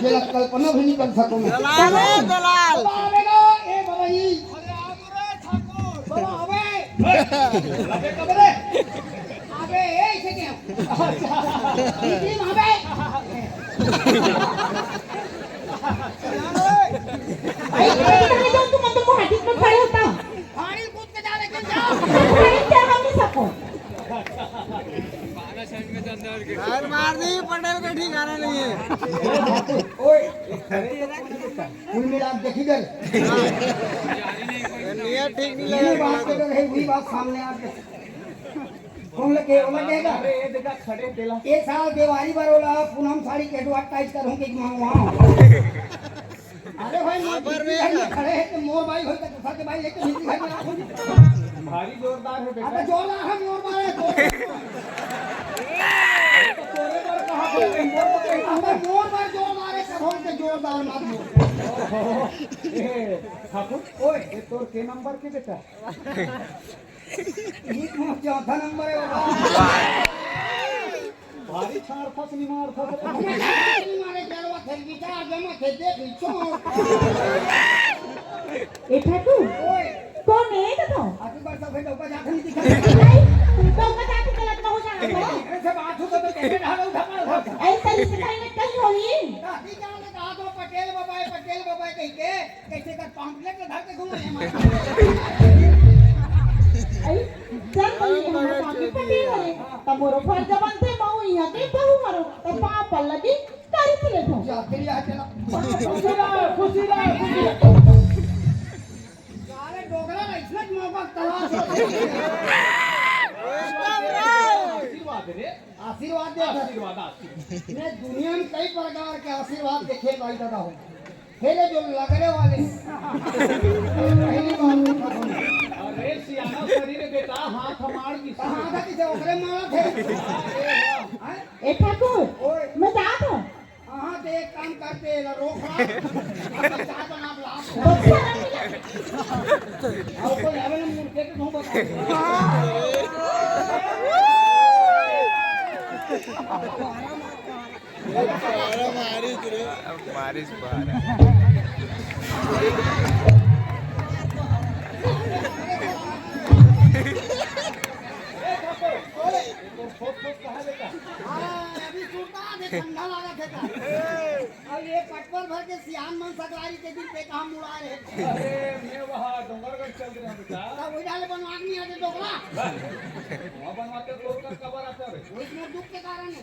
ये लग कल्पना भी नहीं कर सको मैं। दलाल है, दलाल। बाबा आवेगा, ए बाबा जी। अरे, आओ रे ठाकुर। बाबा, आवे। अबे, कब रे? अबे, ए, इसे क्या? अच्छा। दीदी, वहाँ पे। भाई, इधर आ जाओ, तुम, तुम हाथी में खड़े होता। पानी कूद के जा, लेकिन जा। अरे, क्या हम नहीं सबको? यार, मार नहीं, पटेल का ठिकाना नहीं है। ओए, कुल मिला के देखी गए। नियत ठीक नहीं ये लगे। बात तो है, वही बात सामने आ गई। कौन लगे, वो लगेगा? अरे, ये देखा, खड़े तेला। ये साल देवारी पर ओला पूनम साड़ी के एडवर्टाइज करूँ कि वहाँ, वहाँ। अरे भाई, मोर खबर में भीतरी घर में खड़े हैं, तो मोर बाई होई, तो दूसरा के बाई लेके भीतरी घर में रखो। भारी जोरदार है बेटा। अबे जोरदार है, मोर बाई है, जोरदार। तो तोरे पर कहाँ बोल रहे हैं? मोर पर कहीं अबे मोर बाई जोरदार है, सब होई तो जोरदार मत बोल। ए, ठाकुर, ओए, ये तोर के नंबर के बेटा? ये तो चौथा नंबर है बाबा। भारी छाड़ फस निमार फस। अरे, छाड़ नहीं मारे, जलवा थे, विचार जमा थे, देख ली, चोर। ए ठाकुर, ओए। कौन है ये तो? आजू बार सब है, डौका जात नहीं दिखा। नहीं, डौका जात गलत बहुत जाना है। अरे, सब आजू तो, तो कैसे ढाला उठा पड़ा था? ऐसा रिश्तेदारी में कहीं होई? दादी जान ने कहा तो पटेल बाबा है, पटेल बाबा है कहीं के, कैसे कर पाम्पलेट ल धर के घूमत हे। अई, चल भाई, हमर पापी पटेल हरे, त मोरो फर्ज बनथे, महूं इहाँ के बहू हरंव, त पाँव पल्ला के गारी खिले थो। जा, फिर यहाँ चला। खुशी रह, खुशी रह, खुशी रह। साले डोकरा ला इसने मौका तलाश होथे। आशीर्वाद रे। आशीर्वाद दे। आशीर्वाद, आशीर्वाद। मैं दुनिया में कई प्रकार के आशीर्वाद देखे भाई दादा हो। हे ले जो लगने वाले। पहली बार देखा था मैं। अरे सियाना शरीर बेटा, हाथ मार की। कहाँ था किसे ओकरे मारा थे? हैं? ए ठाकुर, ओए। मैं जात हूँ। हाँ, तो एक काम करते हैं, रोक रहा। अब चाय बना ला। बस। और कोई आवे ना मुड़ के तो तुम बताओ। बारिश रे। अब बारिश बाहर है। हाँ, अभी सुरता दे, ठंडा लागत हे का? अउ ये पटवर भर के सियान मन सकलारी के दिन पे कहाँ मुड़ा रहे? अरे, मैं वहाँ डोंगरगढ़ चल रहे हूँ बेटा। तब वही डाले बनवा के नहीं आते डोकरा? वहाँ बनवाते तो लोग का कबर आता है। वो इतना दुख के कारण है।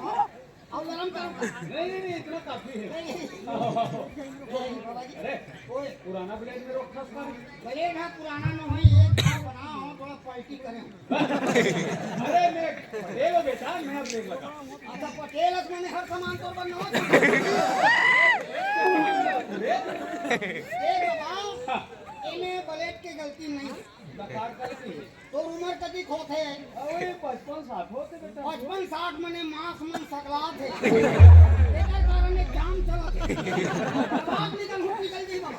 हाँ। और गरम करो। नहीं, नहीं, नहीं, इतना काफी है। नहीं, नहीं। नहीं, बाबा जी। अरे, ओए। पुराना ब्लेड में रोक था उसका। ब्लेड है पुराना, नहीं, एक बार बना हो, थोड़ा पलटी करें। अरे, मैं पटेल हूँ बेटा, नया ब्लेड लगा। अच्छा, पटेल हस, मैंने हर सामान तोर बर नवा देख बाबा, एमे ब्लेड के गलती नहीं। बेकार गलती। तोर उमर कतिक होथे? अरे, पचपन साठ होथे बेटा। पचपन साठ मने मांस मन सकलात हे। एकर कारण एक जाम चलत हे। बाप निकल, मुंह निकल जाई बाबा।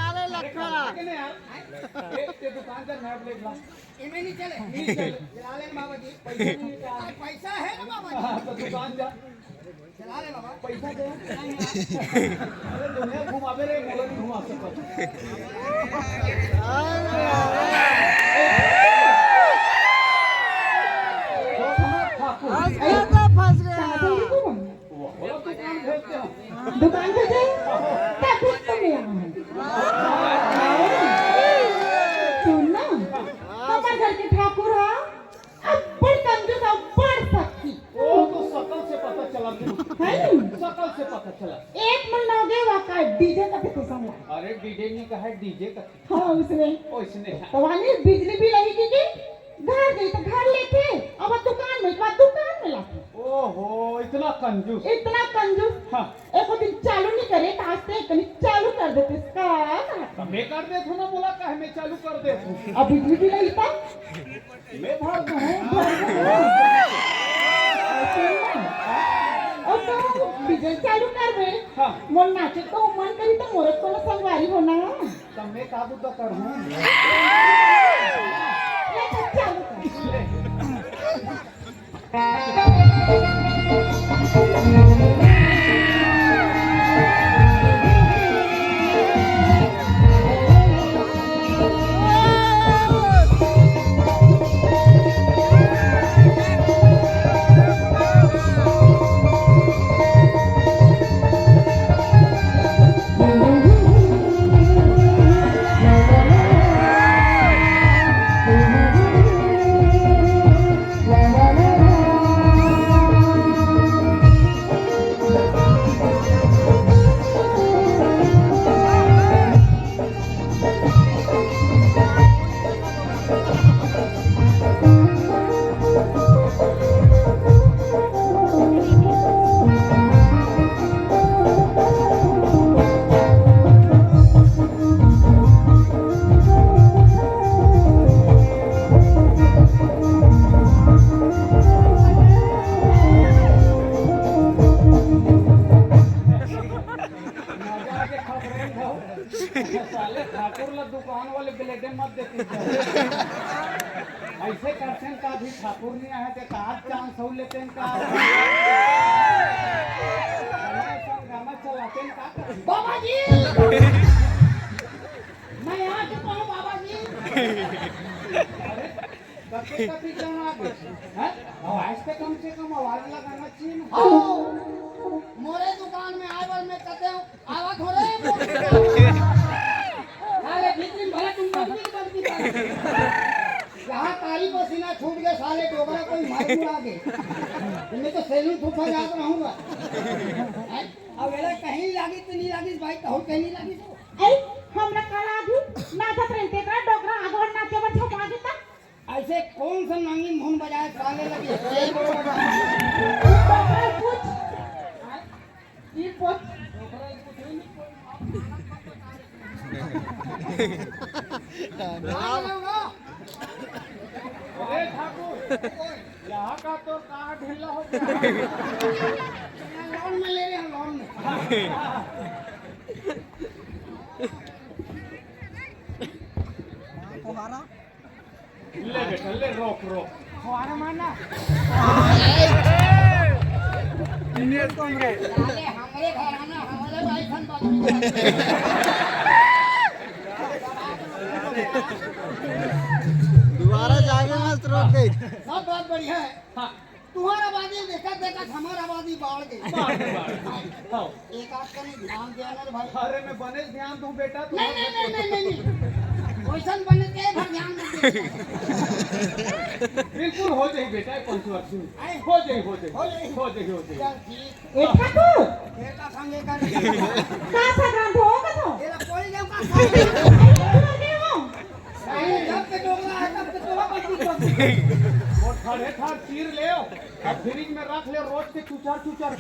अरे, लखा। के नहीं यार। ए, ते दुकान जा, नया ब्लेड ला। एमे नहीं चले। नहीं चले। चला ले ना बाबा जी। पैसा नहीं है क्या? आ, पैसा है ना बाबा जी। हाँ, तो दुकान जा। चला ले बाबा। पैसा दे। नहीं यार। अरे दुनिया घुमावे रे, मोला नहीं घुमा सकत। फंस गया तो फंस गया। वो दुकान भेजते हो। दुकान पे जाए, तब कुछ तो नहीं आना है। सुन ना, हमारे घर के ठाकुर हा, अब्बड़ कंजूस, अब्बड़ सक्खी। वो तो शकल से पता चला। है नी? शकल से पता चला। एक महीना हो गया, वाका डीजे का किस्म ला। अरे डीजे नहीं कहा, डीजे का। हाँ, उसने। ओइसने। तो वानी बिजली बिल आही कि, कि घर गई तो घर लेथे, अब दुकान में, तो दुकान में लाथे। ओहो, इतना कंजूस। इतना कंजूस। हाँ। एको दिन चालू नहीं करे, तो आज ते कनी चालू कर देते इसका। तो मैं कर देत हूँ ना, बोला काहे मैं चालू कर देत हूँ। अब बिजली बिल आही तो? मैं भर दूँ। भर दूँ। अब तो बिजली चालू कर दे। हाँ। मोर नाचे तो मन करी तो मोर कोनो संगवारी हो ना। त मैं का बुता करहूँ? मजा आके खबरें खाओ। साले ठाकुर ला दुकान वाले ब्लेडे मत देते। ऐसे करते हैं, का अभी ठाकुर नहीं आया, ते का चांस हो लेते हैं का? गाना चलाते हैं का? बाबा जी, मैं आ चुका हूँ बाबा जी। अरे, कते कते गाना आ गए? हैं? आवाज पे कम से कम आवाज लगाना चाहिए ना। आओ, मोरे दुकान में आए बर मैं कहते हूँ, आवा थोड़े। साले भीतरी में भला तुम बदली बदली कर। यहाँ तारी पसीना छूट गया, साले डोकरा कोई मार मुआ गए। मैं तो सैलून फूफा जात रहूंगा। हैं? अब एला कहीं लागी तो नहीं लागी भाई, कहूँ कहीं नहीं लागी तो। ऐ, हमरा का लागी? नाचत रहिन तेकरा डोकरा आगवन नाचे बर छपा देता। ऐसे कौन सा नांगी मुंह बजाए साले लगे? डोकरा पूछ। ई पूछ। अरे ठाकुर, यहाँ का तो कहाँ ढीला हो गया? लोन में ले रहे हैं, लोन में। तुम्हारा ले बेटा, ले, रोक, रोक। फुहारा मारना। साले हमरे घर आना, हमरे भाई खन बाबू। दोबारा जाके मत रोक दे। सब बात बढ़िया है। हाँ। तुम्हारा बाजी देखा देखा हमारा बाजी बाढ़ गई। बाढ़ गई, बाढ़ गई। हाँ। एक आध कनी ध्यान देना रे भाई। अरे मैं बने ध्यान दूं बेटा, तू नहीं, नहीं, नहीं, नहीं, नहीं, नहीं। वैसन बने के भर ध्यान मत दे। बिल्कुल हो जाई बेटा, पाँच वर्ष में। आए। हो जाई, हो जाई। हो जाई। हो जाई, हो जाई। चल ठीक। ए ठाकुर। बेटा संगे कर। का सगराम हो कथो? तेरा कोई जब का साथ। अरे, तू आगे हो। अरे, जब के डोकरा है, तब के तोला पट्टी कर। वो ठड़े ठाड़ चीर ले, अब फ्रिज में रख ले, रोज के चुचार चुचार।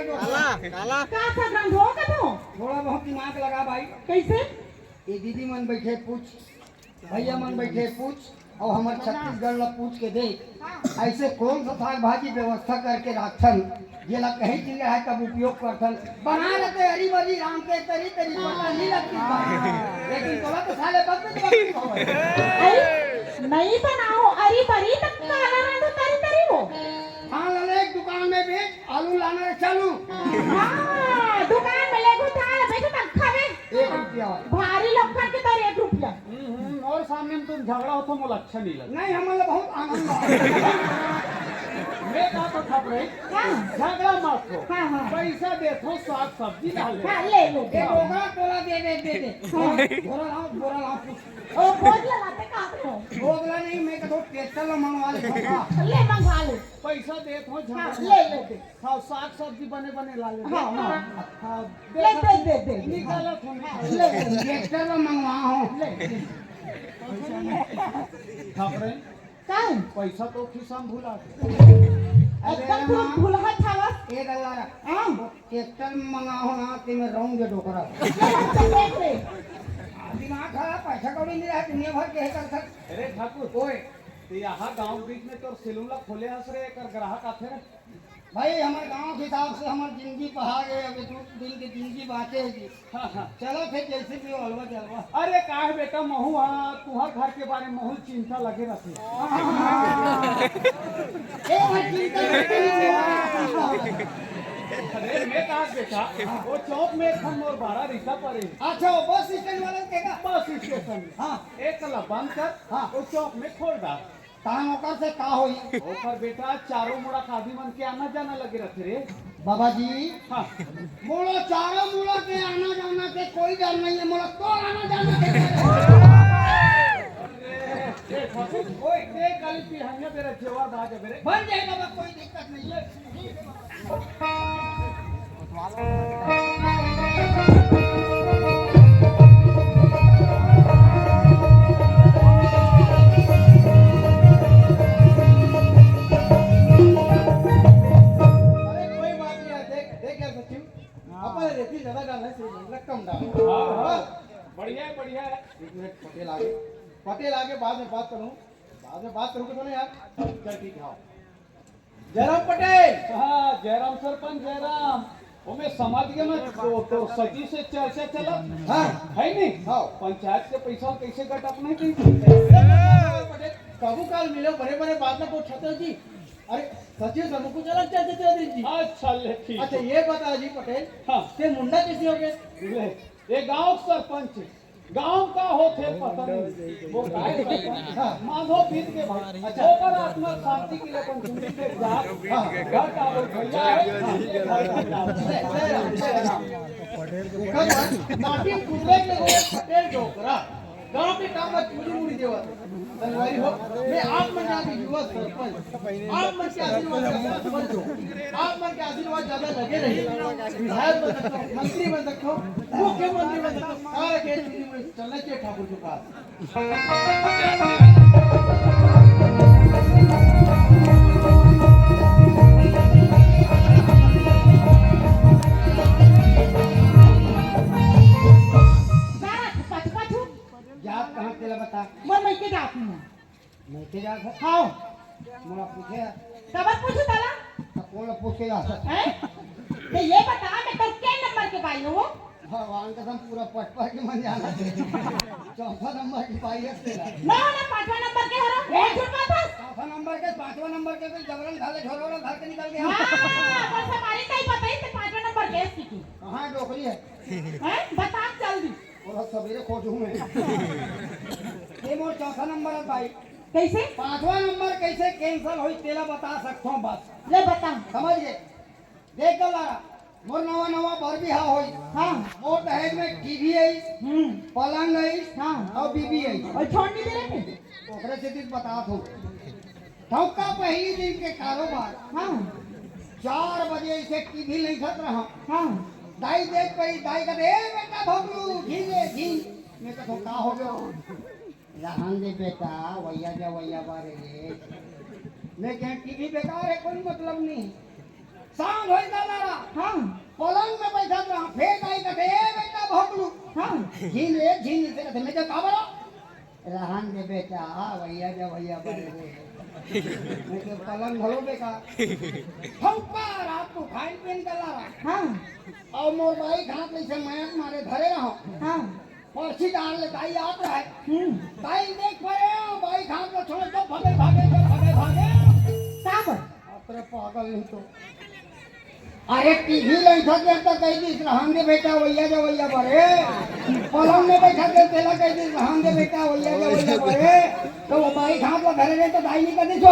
काला, काला। का सब रंग हो कथो? थोड़ा बहुत दिमाग लगा भाई। कैसे? ये दीदी मन बैठे पूछ, भैया मन बैठे पूछ, और हमर छत्तीसगढ़ ला पूछ के देख, ऐसे कौन सा साग भाजी व्यवस्था करके राखथन, जेला कहीं चिल्ला है तब उपयोग करथन। बना रहते हरी भरी राम के तरी तरी पता नहीं लगती बात। लेकिन तोला तो साले बकरी बकरी हो। अरे, नहीं बनाओ, अरी बरी तक काला रंग तरी तरी हो। हाँ, लाले एक दुकान में बेच, आलू लाना है चालू। हाँ, दुकान में ले घुटा ले, बेचो तब खावे। एक रुपया। भारी लफड़ के तरी एक रुपया। हम्म, हम्म, और सामने में तुम झगड़ा हो तो मोला अच्छा नहीं लगा। नहीं, हमन ला बहुत आनंद आवे। मैं कहा तो खप रही, हाँ। झगड़ा मत हो। हाँ, हाँ। पैसा देथो, साग सब्जी ला ले। हाँ, ले लो। ये डोकरा तोला दे दे दे दे। हाँ। बोरा लाओ, बोरा लाओ। ओ, बोझ ला लाते का हो? बोझ ला नहीं, मैं कहा तो ट्रैक्टर ला मंगवा ले। ले मंगवा ले। पैसा देथो, हाँ, झगड़ा ले मत। ले दे। हाँ, साग सब्जी बने बने ला ले। हाँ, हाँ। हाँ, ले, दे, दे, दे, दे। निकाला था, हाँ, निकाला। ले, ले। ट्रैक्टर ला मंगवा हो। ले। खप रही? काहे? पैसा तो खिस्सा में भुला दे। एकदम अरे तू माँ। भुलहा छावस। ए गल्ला रा। हाँ। ट्रैक्टर मंगा हो ना, ते में रहूंगे डोकरा। ले, हम तो देख ले। दिमाग खराब, पैसा कौड़ी नहीं रहा, दुनिया भर के है कर सक। अरे ठाकुर, ओए। ते यहाँ गांव बीच में तोर सैलून ला खोले हस रे, एकर ग्राहक आथे रे। भाई, हमर गांव के हिसाब से हमर जिंदगी पहा गए, अभी दो दिन के जिंदगी बांचे है जी। हाँ, हाँ। चलो फिर जैसे भी हो, अलवा जलवा। अरे काहे बेटा, महू हाँ, तुहर घर के बारे में महू चिंता लगे रहते। हाँ, हाँ, हाँ। ए भाई, चिंता मत करिए। अरे मैं कहा बेटा, वो चौक में एक ठन मोर बारा रिक्शा पड़े। अच्छा, वो बस स्टैंड वाला के का? बस स्टेशन में। हाँ। एक ला बंद कर, हाँ। वो चौक में खोल डाल। तहां ओकर से का होई? ओकर बेटा चारों मुड़ा के आदमी मन के आना जाना लगे रहथे रे। बाबा जी, हाँ। मोला चारों मुड़ा के आना जाना के कोई डर नहीं है, मोला तोर आना जाना के डर है। ए, ए, ठाकुर, ओए, ए, काली पिहनिया बेरा जेवर बाज बेरे। बन जाए बाबा, कोई दिक्कत नहीं है। अरे कोई बात नहीं है, देख, देख यार सचिव, हाँ। अपन रेती ज्यादा डालना है, सिर्फ मतलब कम डाल। हाँ, हाँ। बस। बढ़िया है, बढ़िया है। एक मिनट, पटेल आ गए, पटेल आ गए, बाद में बात करूँ, बाद में बात करूँगा तो नहीं यार। चल ठीक है, आओ। जयराम पटेल। हाँ, जयराम सरपंच, जयराम। ओमे समझ गए मैं, तो, तो सचिव से चर्चा चला। हाँ। है नहीं? हाँ। पंचायत के पैसा कैसे गटक नहीं कहीं? पटेल, कभू काल मिलो, बड़े बड़े बात ना को छतो जी। अरे, सचिव से हमको चला चर्चा चला दे जी। अच्छा, ले, ठीक अच्छा, है। ये बता जी पटेल, हाँ। ते मुंडा कैसे हो गए? ले, ये गांव सरपंच है। गांव का होथे पता नहीं, वो गाय सरपंच, हाँ। माधो पीर के भाई, अच्छा। ओकर आत्मा शांति के लिए अपन सुनती से जा, हाँ। घर का वो भैया है, हाँ। घर का नाम। जय, जय राम, जय राम। ओकर बाद माटी टूटे के वो पटेल डोकरा, गांव के काम में चूड़ी मुड़ी देवत। संगवारी हो, मैं आप मन जाके युवा सरपंच, आप मन के आशीर्वाद से सरपंच हो, आप मन के आशीर्वाद ज्यादा लगे रही, विधायक बन सकता हूँ, मंत्री बन सकता हूँ, मुख्यमंत्री बन सकता हूँ, सारा के चूड़ी मुड़ी चलना चाहिए ठाकुर के पास। जात कहाँ तेला बता? मोर मइके जात हूँ। मइके जात है? हाँ। मोला पूछे? काबर पूछू ताला? त कोन ला पूछे जा सकता? हैं? तो ये बता, मैं तो के नंबर के बाई हूँ? भगवान कसम पूरा पट पट के मन जाना। चौथा नंबर की पाई है तेरा। ना, ना, पांचवा नंबर के हरो। ए, झूठ बात है। चौथा नंबर के, पांचवा नंबर के तो जबरन घर ले झोला वोला घर के निकल गया। हाँ, बस हमारी नहीं पता ही तो पांचवा नंबर के सीखी। कहाँ है डोकरी है? हैं? बता जल्दी। और सवेरे खोजू मैं। ये मोर चौथा नंबर है भाई। कैसे? पांचवा नंबर कैसे cancel होई, तेला बता सकता हूँ बस। ले बता। समझ गए? देख गला, मोर नवा नवा बर बिहा होई। हाँ। मोर दहेज में टीवी आई, हम्म। पलंग आई, हाँ। और बीबी आई। और छोड़ नहीं दे रहे थे? ओकरे से दिस बतात हो। ठौका पहली दिन के कारोबार। हाँ। चार बजे इसे टीवी नहीं खत रहा। हाँ। दाई देख पई, दाई कहते, "ए बेटा भगलू, झीन ले, झीन।" मैं कहता, "का हो गया?" रहन दे बेटा, वैया जा वैया बारे रे। मैं कहें टीवी बेकार है, कोई मतलब नहीं। सांझ होई दादा रा। हाँ। पलंग में बैठा रहा, फेर आई कथे, "ए बेटा भोकलू।" हाँ। झीन ले, झीन ले, कथे, मैं कहें, "का बोला?" रहन दे बेटा, वैया जा वैया बारे रे। मैं कहें, "पलंग भलो बेकार।" ठौका रात को खाइन पीन कर ला रहा। हाँ। और मोर बाई घात ले से मैं मारे धरे रहो। हाँ। पर्ची डाल ले, दाई आत रहे। हम्म। दाई देख परे, बाई घात ला छोड़े, जो भगे, भागे, जो भगे, भागे। का बर? अतरे पागल नहीं तो। अरे टीवी लइठा दे तो कही दिस, "रहन दे बेटा, वैया जा वैया बारे।" पलंग में बैठा दे, तेला कही दिस, "रहन दे बेटा, वैया जा वैया बारे।" तो वो बाई घात ला धरे रहे तो दाई नहीं कर दिस,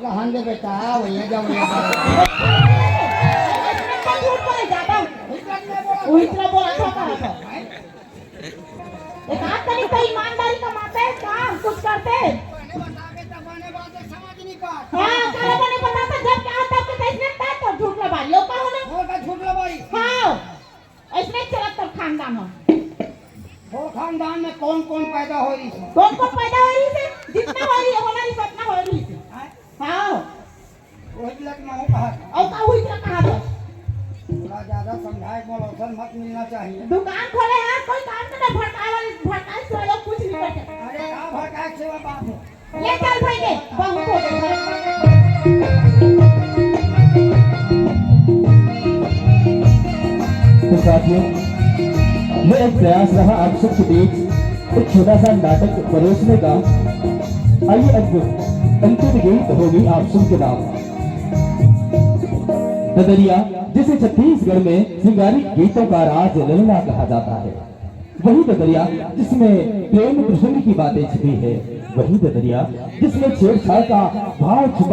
"रहन दे बेटा, वैया जा वैया बारे।" इतना झूठ बोले जाता हूँ। इतना नहीं बोला। वो इतना बोला था, था, था। एक आध तनी तो ईमानदारी का माता है, काम कुछ करते। बने बता के तो बने बात है, समझ नहीं पा। हाँ, करे बने बता था, जब क्या तब के कैसे था, तो झूठ लबारी, यो का होना? वो का झूठ लबारी? हाँ, ऐसने चलत तब खानदान हो। वो खानदान में कौन कौन पैदा हो रही है? कौन कौन पैदा हो रही है? जितना हो रही है, होना रही, उतना हो रही है। हाँ? हाँ। वही लग ना हो कहा। और का वही लग कहा था? थोड़ा ज्यादा समझाए, बोल, अवसर मत मिलना चाहिए। दुकान खोले हैं, कोई काम का ना, भड़काए वाली, भड़काए से वाला कुछ नहीं करते। अरे, का भड़काए से वाला बात है? ले चल भाई के, बहुत हो गया। तो साथियों, ये एक प्रयास रहा आप सबके बीच एक छोटा सा नाटक परोसने का। आइए, अब अंतिम गीत होगी आप सबके नाम। ददरिया, जिसे छत्तीसगढ़ में सिंगारिक गीतों का राज ललना कहा जाता है, वही ददरिया जिसमें प्रेम प्रसंग की बातें छिपी है, वही ददरिया जिसमें छेड़छाड़ का भाव छुपा